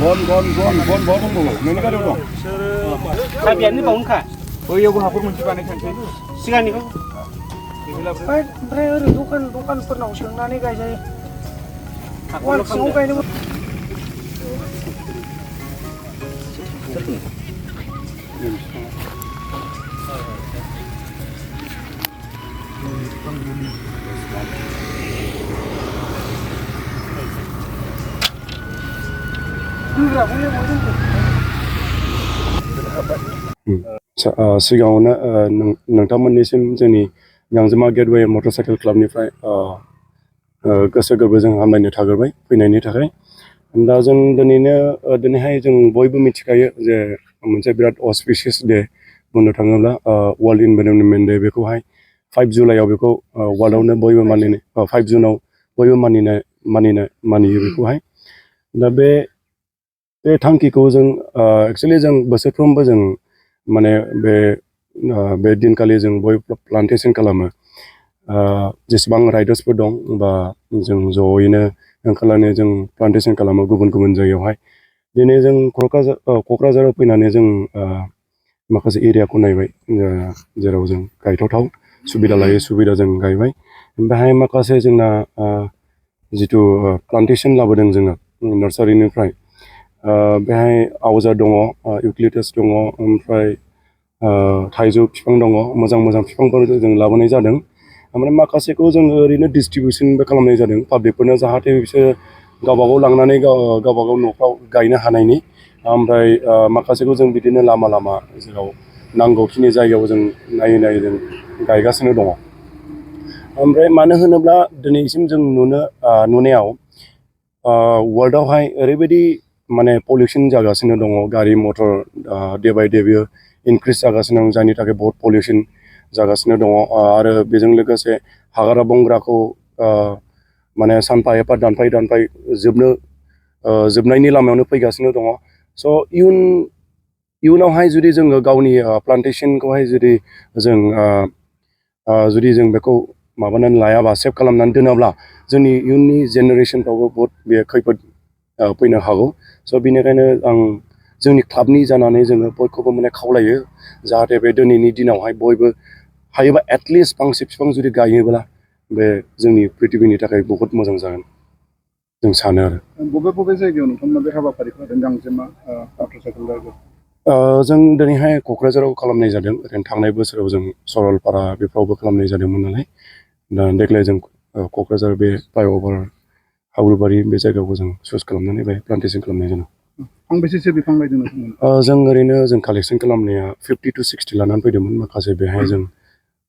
Bon dong. Nini kan dong. Kabian ini bangun kah? Oh iya, gua hapur menciptakan kan. Sigan nih kok. Bre dukan pernah usul nani guys saya. Wan song kayak ini. सिगाङावनो नोंथांमोननिसिम जोंनि गांजेमा gateway motorcycle क्लाबनिफ्राय गोसो गोरबोजों हामलायनो थाग्रोबाय फैनायनि थाखाय दा जों दिनैहाय जों बयबो मिथिखायो जे मोनसे बिराद ऑस्पिशियस डे बुंनो थाङोब्ला वर्ल्ड इनभाइरनमेन्ट डे बेखौहाय 5 जुलाइआव बेखौ वर्ल्डआवनो बयबो मानिनाय 5 जुनाव बयबो मानियो बेखौहाय दा बे थांखिखौ जों एक्चुअली जों बोसोरफ्रोमबो जों माने बे दिनखालि जों बयबो प्लान्टेशन खालामो जेसेबां राइडार्सफोर दं बा जों जयैनो ओंखारलायनानै जों प्लान्टेशन खालामो गुबुन जायगायावहाय दिनै जों क'क्राझाराव फैनानै जों माखासे एरियाखौ नायबाय जेराव जों गायथावथाव सुबिदा लायो सुबिदा जों गायबाय बेहाय माखासे जोंना जिथु प्लान्टेशन लाबोदों जोङो नार्सारिनिफ्राय बेहाय आवजार दङ इउक्लिपटास दङ ओमफ्राय थाइजौ बिफां दङ मोजां बिफांफोर जों लाबोनाय जादों ओमफ्राय माखासेखौ जों ओरैनो डिस्ट्रिबिउसनबो खालामनाय जादों पाब्लिकफोरनो जाहाथे बिसोर गावबागाव लांनानै गावबागाव न'फ्राव गायनो हानायनि ओमफ्राय माखासेखौ जों बिदिनो लामा जेराव नांगौखिनि जायगायाव जों नायै जों गायगासिनो दङ ओमफ्राय मानो होनोब्ला दिनैसिम जों नुनायाव वर्ल्डआवहाय ओरैबायदि माने पलिउसन जागासिनो दङ गारि मटर डे बाय डे बियो इनक्रिज जागासिनो दं जायनि थाखाय बहुत पलिउसन जागासिनो दङ आरो बेजों लोगोसे हाग्रा बंग्राखौ माने सानफा एफा दानफाय जोबनायनि लामायावनो फैगासिनो दङ स' इयुनावहाय जुदि जोङो गावनि प्लान्टेशनखौहाय जुदि जों बेखौ माबानानै लायाबा सेभ खालामनानै दोनाब्ला जोंनि इयुननि जेनेरेसनफ्रावबो बहुत बे खैफोद फैनो हागौ स' बेनिखायनो आं जोंनि क्लाबनि जानानै जोङो बयखौबो माने खावलायो जाहाथे बे दिनैनि दिनावहाय बयबो हायोबा एटलिस्ट फांसे बिफां जुदि गायोब्ला बे जोंनि पृथिबीनि थाखाय बहुत मोजां जागोन जों सानो आरो बबे जायगायाव नोंथांमोना बे हाबाफारिखौ लादों गांजेमा मटरसाइकेल राइड जों दिनैहाय क'क्राझाराव खालामनाय जादों ओरैनो थांनाय बोसोराव जों सरलपारा बेफ्रावबो खालामनाय जादोंमोन नालाय दा देग्लाय जों क'क्राझार बे फ्लाइअभार हावलबारि बे जायगाखौ जों चुज खालामनानै बे प्लान्टेशन खालामनाय जादों बेसेसो बिफां गायदों जों ओरैनो जों कालेक्शन खालामनाया 50 to 60 लानानै फैदोंमोन माखासे बेहाय जों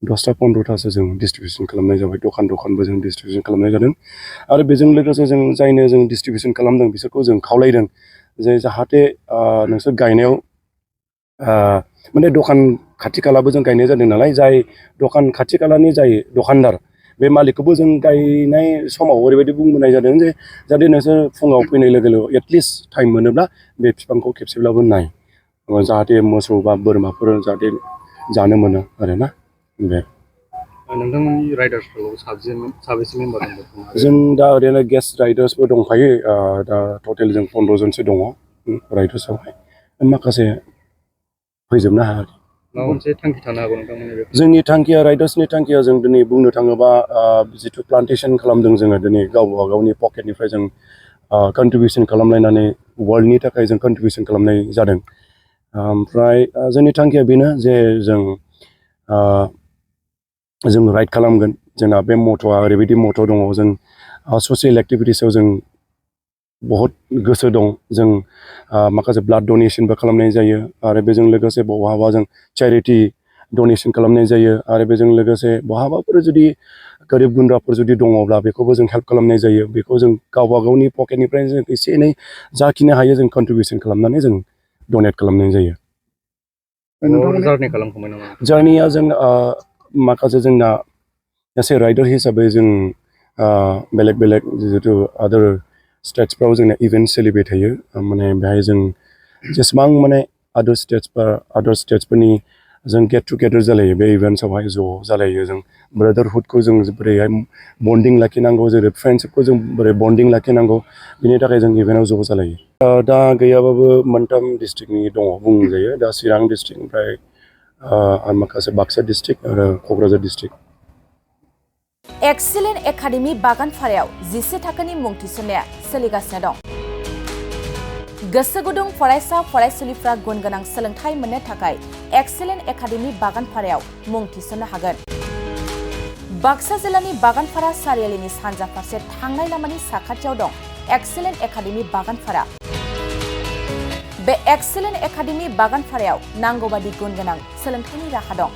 10टा 15टासो जों डिस्ट्रिबिउसन खालामनाय जाबाय दखानबो जों डिस्ट्रिबिउसन खालामनाय जादों आरो बेजों लोगोसे जों जायनो जों डिस्ट्रिबिउसन खालामदों बिसोरखौ जों खावलायदों जे जाहाथे नोंसोर गायनायाव माने दखान खाथि खालाबो जों गायनाय जादों नालाय जाय दखान खाथि खालानि जाय दखानदार बे मालिकखौबो जों गायनाय समाव ओरैबायदि बुंबोनाय जादों जे जाहाथे नोंसोर फुङाव फैनाय लोगो एटलिस्ट टाइम मोनोब्ला बे बिफांखौ खेबसेब्लाबो नाय जाहाथे मोसौ बा बोरमाफोर जाहाथे जानो मोनो आरोना बे नोंथांमोननि राइडार्सफोराव साबेसे मेम्बार दं जों दा ओरैनो गेस्ट राइडार्सबो दंखायो दा टटेल जों 15 जनसो दङ राइडार्सआवहाय माखासे फैजोबनो हायाखै माबा मोनसे थांखि थानो हागौ नोंथांमोननि जोंनि थांखिया राइडार्सनि थांखिया जों दिनै बुंनो थाङोबा जिथु प्लान्टेशन खालामदों जोङो दिनै गावनि पकेटनिफ्राय जों कन्ट्रिबिउसन खालामलायनानै वर्ल्डनि थाखाय जों कन्ट्रिबिउसन खालामनाय जादों ओमफ्राय जोंनि थांखिया बेनो जे जों राइड खालामगोन जोंना बे मट'आ ओरैबायदि मट' दङ जों ससियेल एक्टिभिटिसाव जों बहुत गोसो दं जों माखासे ब्लाड डनेशनबो खालामनाय जायो आरो बेजों लोगोसे बहाबा जों चेरिटि डनेशन खालामनाय जायो आरो बेजों लोगोसे बहाबाफोर जुदि गोरिब गुन्द्राफोर जुदि दङब्ला बेखौबो जों हेल्प खालामनाय जायो बेखौ जों गावबा गावनि पकेटनिफ्राय जों एसे एनै जाखिनि हायो जों कन्ट्रिबिउसन खालामनानै जों डनेट खालामनाय जायो जार्निया जों माखासे जोंना एसे राइडार हिसाबै जों बेलेग जितु आदार स्टेट्सफ्राव जोंना इभेन्ट सोलिबाय थायो माने बेहाय जों जेसेबां माने आदार स्टेट्सफोरनि जों गेट टुगेदार जालायो बे इभेन्ट्सआवहाय ज' जालायो जों ब्रादारहुडखौ जों बोरैहाय बन्डिं लाखिनांगौ जेरै फ्रेन्डशिपखौ जों बोरै बन्डिं लाखिनांगौ बिनि थाखाय जों इभेन्टआव ज' जालायो दा गैयाबाबो मोनथाम डिस्ट्रिक्टनि दङ बुंजायो दा चिरां डिस्ट्रिक्टनिफ्राय आरो माखासे बाक्सा डिस्ट्रिक्ट आरो क'क्राझार डिस्ट्रिक्ट एक्सिलेन्ट एकाडेमि बागानपारायाव 11 थाखोनि मुं थिसननाया सोलिगासिनो दं गोसो गुदुं फरायसा फरायसुलिफ्रा गुन गोनां सोलोंथाइ मोननो थाखाय एक्सिलेन्ट एकाडेमि बागानपारायाव मुं थिसननो हागोन बाक्सा जिल्लानि बागानपारा सारियालिनि सानजा फारसे थांनाय लामानि साखाथियाव दं एक्सिलेन्ट एकाडेमि बागानपारा बे एक्सिलेन्ट एकाडेमि बागानपारायाव नांगौबादि गुन गोनां सोलोंथाइनि राहा दं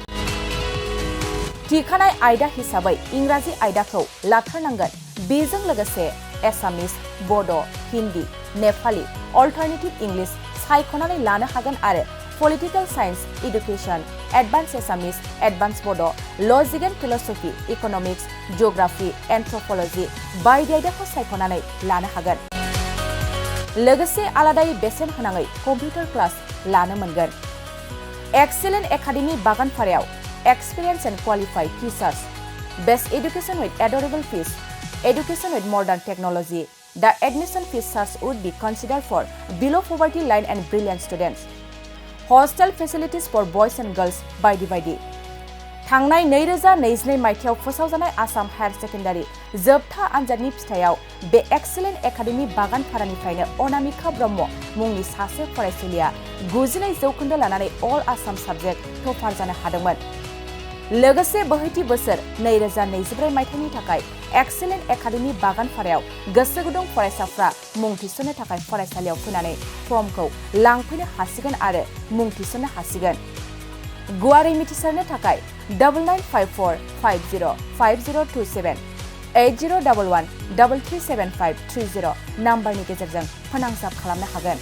थिखानाय आयदा हिसाबै इंराजि आयदाखौ लाथारनांगोन बेजों लोगोसे एसामिस बड' हिन्दी नेपाली अल्टारनेटिभ इंलिश सायख'नानै लानो हागोन आरो पलिटिकेल साइन्स एडुकेशन एडभान्स एसामिस एडभान्स बड' लजिक एन्ड फिलसफी इकनमिक्स जिअग्राफी एन्थ्रपलजि बायदि आयदाखौ सायख'नानै लानो हागोन लोगोसे आलादायै बेसेन होनाङै कम्पिउटार क्लास लानो मोनगोन एक्सिलेन्ट एकाडेमि बागानपारायाव experienced and qualified teachers, best education with adorable fees, education with modern technology. The admission fees would be considered for below poverty line and brilliant students. Hostel facilities for boys and girls by divided. थांनाय 2022 मायथाइयाव फोसावजानाय Assam higher secondary जोबथा आनजादनि फिथायाव बे excellent academy बागानपारानिफ्रायनो Anamika Brahma मुंनि सासे फरायसुलिया 92% लानानै अल Assam subject topper जानो हादोंमोन लोगोसे बोहैथि बोसोर 2024 मायथाइनि थाखाय एक्सिलेन्ट एकाडेमि बागानपारायाव गोसो गुदुं फरायसाफ्रा मुं थिसननो थाखाय फरायसालियाव फैनानै फर्मखौ लांफैनो हासिगोन आरो मुं थिसननो हासिगोन गुवारै मिथिसारनो थाखाय 9954505027 8011337530 नाम्बारनि गेजेरजों फोनांजाब खालामनो हागोन